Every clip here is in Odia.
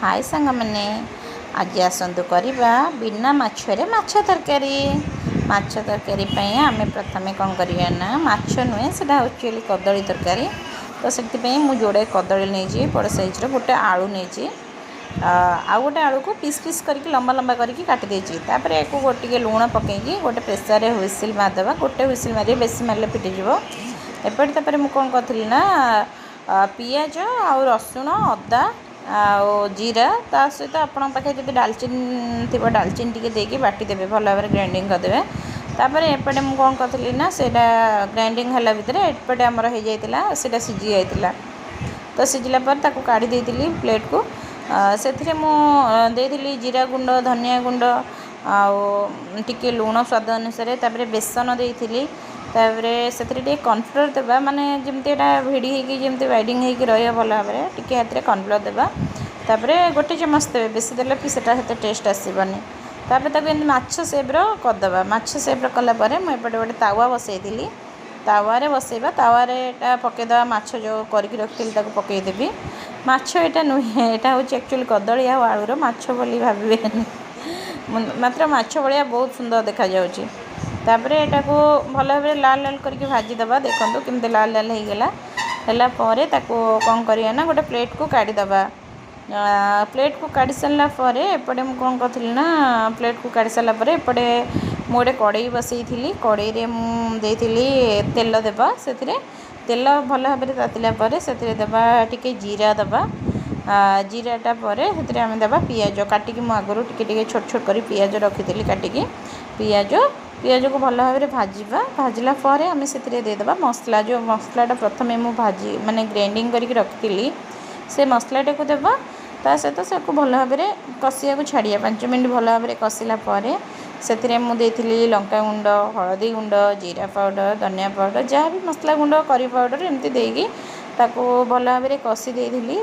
ହାଏ ସାଙ୍ଗମାନେ, ଆଜି ଆସନ୍ତୁ କରିବା ବିନା ମାଛରେ ମାଛ ତରକାରୀ। ମାଛ ତରକାରୀ ପାଇଁ ଆମେ ପ୍ରଥମେ କ'ଣ କରିବା ନା, ମାଛ ନୁହେଁ, ସେଇଟା ଆକ୍ଚୁଆଲି କଦଳୀ ତରକାରୀ। ତ ସେଥିପାଇଁ ମୁଁ ଯୋଡ଼େ କଦଳୀ ନେଇଛି ବଡ଼ ସାଇଜ୍ର, ଗୋଟେ ଆଳୁ ନେଇଛି, ଆଉ ଗୋଟେ ଆଳୁକୁ ପିସ୍ ପିସ୍ କରିକି ଲମ୍ବା ଲମ୍ବା କରିକି କାଟି ଦେଇଛି। ତାପରେ ୟାକୁ ଟିକେ ଲୁଣ ପକାଇକି ଗୋଟେ ପ୍ରେସରରେ ହୁଇସିଲ୍ ମାରିଦେବା। ଗୋଟେ ହୁଇସିଲ୍ ମାରିବେ, ବେଶୀ ମାରିଲେ ଫିଟିଯିବ। ଏପଟେ ତାପରେ ମୁଁ କ'ଣ କରିଥିଲି ନା, ପିଆଜ ଆଉ ରସୁଣ, ଅଦା ଆଉ ଜିରା, ତା ସହିତ ଆପଣଙ୍କ ପାଖରେ ଯଦି ଡାଲଚିନି ଥିବ, ଡାଲଚିନି ଟିକେ ଦେଇକି ବାଟିଦେବେ, ଭଲ ଭାବରେ ଗ୍ରାଇଣ୍ଡିଙ୍ଗ କରିଦେବେ। ତାପରେ ଏପଟେ ମୁଁ କ'ଣ କରିଥିଲି ନା, ସେଇଟା ଗ୍ରାଇଣ୍ଡିଙ୍ଗ ହେଲା ଭିତରେ ଏପଟେ ଆମର ହେଇଯାଇଥିଲା, ସେଇଟା ସିଝି ଯାଇଥିଲା। ତ ସିଝିଲା ପରେ ତାକୁ କାଢ଼ି ଦେଇଥିଲି ପ୍ଲେଟ୍କୁ। ସେଥିରେ ମୁଁ ଦେଇଥିଲି ଜିରା ଗୁଣ୍ଡ, ଧନିଆ ଗୁଣ୍ଡ ଆଉ ଟିକେ ଲୁଣ ସ୍ୱାଦ ଅନୁସାରେ। ତାପରେ ବେସନ ଦେଇଥିଲି। ତାପରେ ସେଥିରେ ଟିକେ କର୍ଣ୍ଣଫ୍ଲୋର୍ ଦେବା, ମାନେ ଯେମିତି ଏଇଟା ଭିଡ଼ି ହେଇକି, ଯେମିତି ବାଇଣ୍ଡିଙ୍ଗ ହେଇକି ରହିବ ଭଲ ଭାବରେ, ଟିକେ ଏଥିରେ କର୍ଣ୍ଣଫ୍ଲୋର୍ ଦେବା। ତାପରେ ଗୋଟେ ଚାମଚ ଦେବେ, ବେଶୀ ଦେଲେ ବି ସେଇଟା ସେତେ ଟେଷ୍ଟ ଆସିବନି। ତାପରେ ତାକୁ ଏମିତି ମାଛ ସେପ୍ର କରିଦେବା। ମାଛ ସେପ୍ର କଲା ପରେ ମୁଁ ଏପଟେ ଗୋଟେ ତାୱା ବସେଇଥିଲି। ତାୱାରେ ବସେଇବା, ତାୱାରେ ଏଇଟା ପକାଇଦେବା। ମାଛ ଯେଉଁ କରିକି ରଖିଥିଲି ତାକୁ ପକାଇଦେବି। ମାଛ ଏଇଟା ନୁହେଁ, ଏଇଟା ହେଉଛି ଆକ୍ଚୁଆଲି କଦଳୀ ଆଉ ଆଳୁର, ମାଛ ବୋଲି ଭାବିବେନି, ମାତ୍ର ମାଛ ଭଳିଆ ବହୁତ ସୁନ୍ଦର ଦେଖାଯାଉଛି। ତାପରେ ଏଟାକୁ ଭଲ ଭାବରେ ଲାଲ ଲାଲ କରିକି ଭାଜିଦେବା। ଦେଖନ୍ତୁ କେମିତି ଲାଲ ଲାଲ ହେଇଗଲା। ହେଲା ପରେ ତାକୁ କ'ଣ କରିବା ନା, ଗୋଟେ ପ୍ଲେଟ୍କୁ କାଢ଼ିଦେବା। ପ୍ଲେଟ୍କୁ କାଢ଼ି ସାରିଲା ପରେ ଏପଟେ ମୁଁ କ'ଣ କରିଥିଲି ନା, ପ୍ଲେଟ୍କୁ କାଢ଼ି ସାରିଲା ପରେ ଏପଟେ ମୁଁ ଗୋଟେ କଡ଼େଇ ବସେଇଥିଲି। କଡ଼େଇରେ ମୁଁ ଦେଇଥିଲି ତେଲ ଦେବା। ସେଥିରେ ତେଲ ଭଲ ଭାବରେ ତାତିଲା ପରେ ସେଥିରେ ଦେବା ଟିକେ ଜିରା ଦେବା। ଜିରାଟା ପରେ ସେଥିରେ ଆମେ ଦେବା ପିଆଜ କାଟିକି। ମୁଁ ଆଗରୁ ଟିକେ ଟିକେ ଛୋଟ ଛୋଟ କରି ପିଆଜ ରଖିଥିଲି କାଟିକି। ପିଆଜକୁ ଭଲ ଭାବରେ ଭାଜିବା। ଭାଜିଲା ପରେ ଆମେ ସେଥିରେ ଦେଇଦେବା ମସଲା। ଯେଉଁ ମସଲାଟା ପ୍ରଥମେ ମୁଁ ଭାଜି, ମାନେ ଗ୍ରାଇଣ୍ଡିଙ୍ଗ କରିକି ରଖିଥିଲି, ସେ ମସଲାଟାକୁ ଦେବା। ତା ସହିତ ତାକୁ ଭଲ ଭାବରେ କଷିବାକୁ ଛାଡ଼ିବା 5 ମିନିଟ୍। ଭଲ ଭାବରେ କଷିଲା ପରେ ସେଥିରେ ମୁଁ ଦେଇଥିଲି ଲଙ୍କା ଗୁଣ୍ଡ, ହଳଦୀ ଗୁଣ୍ଡ, ଜିରା ପାଉଡ଼ର, ଧନିଆ ପାଉଡ଼ର, ଯାହା ବି ମସଲା ଗୁଣ୍ଡ, କରି ପାଉଡ଼ର, ଏମିତି ଦେଇକି ତାକୁ ଭଲ ଭାବରେ କଷି ଦେଇଥିଲି।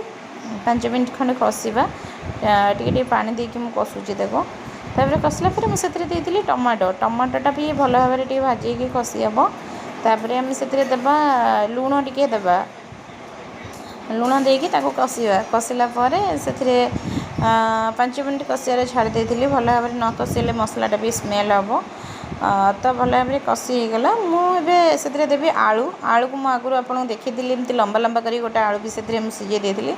5 ମିନିଟ୍ ଖଣ୍ଡେ କଷିବା। ଟିକେ ଟିକେ ପାଣି ଦେଇକି ମୁଁ କଷୁଛି ତାକୁ। ତାପରେ କଷିଲା ପରେ ମୁଁ ସେଥିରେ ଦେଇଥିଲି ଟମାଟୋ। ଟମାଟୋଟା ବି ଭଲ ଭାବରେ ଟିକେ ଭାଜିକି କଷି ହେବ। ତାପରେ ଆମେ ସେଥିରେ ଦେବା ଲୁଣ, ଟିକେ ଦେବା ଲୁଣ। ଦେଇକି ତାକୁ କଷିବା। କଷିଲା ପରେ ସେଥିରେ 5 ମିନିଟ୍ କଷିବାରେ ଛାଡ଼ି ଦେଇଥିଲି। ଭଲ ଭାବରେ ନ କଷିଲେ ମସଲାଟା ବି ସ୍ମେଲ୍ ହେବ। ତ ଭଲ ଭାବରେ କଷି ହେଇଗଲା। ମୁଁ ଏବେ ସେଥିରେ ଦେବି ଆଳୁ। ଆଳୁକୁ ମୁଁ ଆଗରୁ ଆପଣଙ୍କୁ ଦେଖିଥିଲି, ଏମିତି ଲମ୍ବା ଲମ୍ବା କରି ଗୋଟେ ଆଳୁ ବି ସେଥିରେ ମୁଁ ସିଝେଇ ଦେଇଥିଲି।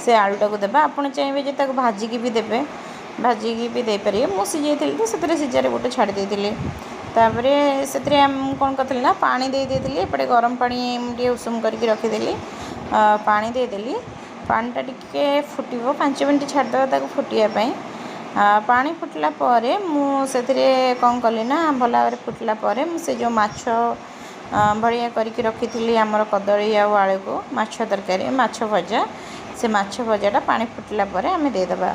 ସେ ଆଳୁଟାକୁ ଦେବା। ଆପଣ ଚାହିଁବେ ଯେ ତାକୁ ଭାଜିକି ବି ଦେବେ, ଭାଜିକି ବି ଦେଇପାରିବେ। ମୁଁ ସିଝେଇଥିଲି, ତ ସେଥିରେ ସିଝାରେ ଗୋଟେ ଛାଡ଼ି ଦେଇଥିଲି। ତାପରେ ସେଥିରେ ମୁଁ କ'ଣ କରିଥିଲି ନା, ପାଣି ଦେଇ ଦେଇଥିଲି। ଏପଟେ ଗରମ ପାଣି ମୁଁ ଟିକେ ଉଷୁମ କରିକି ରଖିଦେଲି। ପାଣି ଦେଇଦେଲି। ପାଣିଟା ଟିକେ ଫୁଟିବ, 5 ମିନିଟ୍ ଛାଡ଼ିଦେବା ତାକୁ ଫୁଟିବା ପାଇଁ। ପାଣି ଫୁଟିଲା ପରେ ମୁଁ ସେଥିରେ କ'ଣ କଲି ନା, ଭଲ ଭାବରେ ଫୁଟିଲା ପରେ ମୁଁ ସେ ଯେଉଁ ମାଛ ଭଳିଆ କରିକି ରଖିଥିଲି ଆମର କଦଳୀ ଆଉ ଆଳୁକୁ ମାଛ ତରକାରୀ, ମାଛ ଭଜା, ସେ ମାଛ ଭଜାଟା ପାଣି ଫୁଟିଲା ପରେ ଆମେ ଦେଇଦେବା।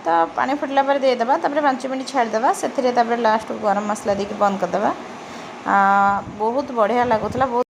ତ ପାଣି ଫୁଟିଲା ପରେ ଦେଇଦେବା। ତାପରେ 5 ମିନିଟ୍ ଛାଡ଼ିଦେବା ସେଥିରେ। ତାପରେ ଲାଷ୍ଟକୁ ଗରମ ମସଲା ଦେଇକି ବନ୍ଦ କରିଦେବା। ବହୁତ ବଢ଼ିଆ ଲାଗୁଥିଲା ବହୁତ।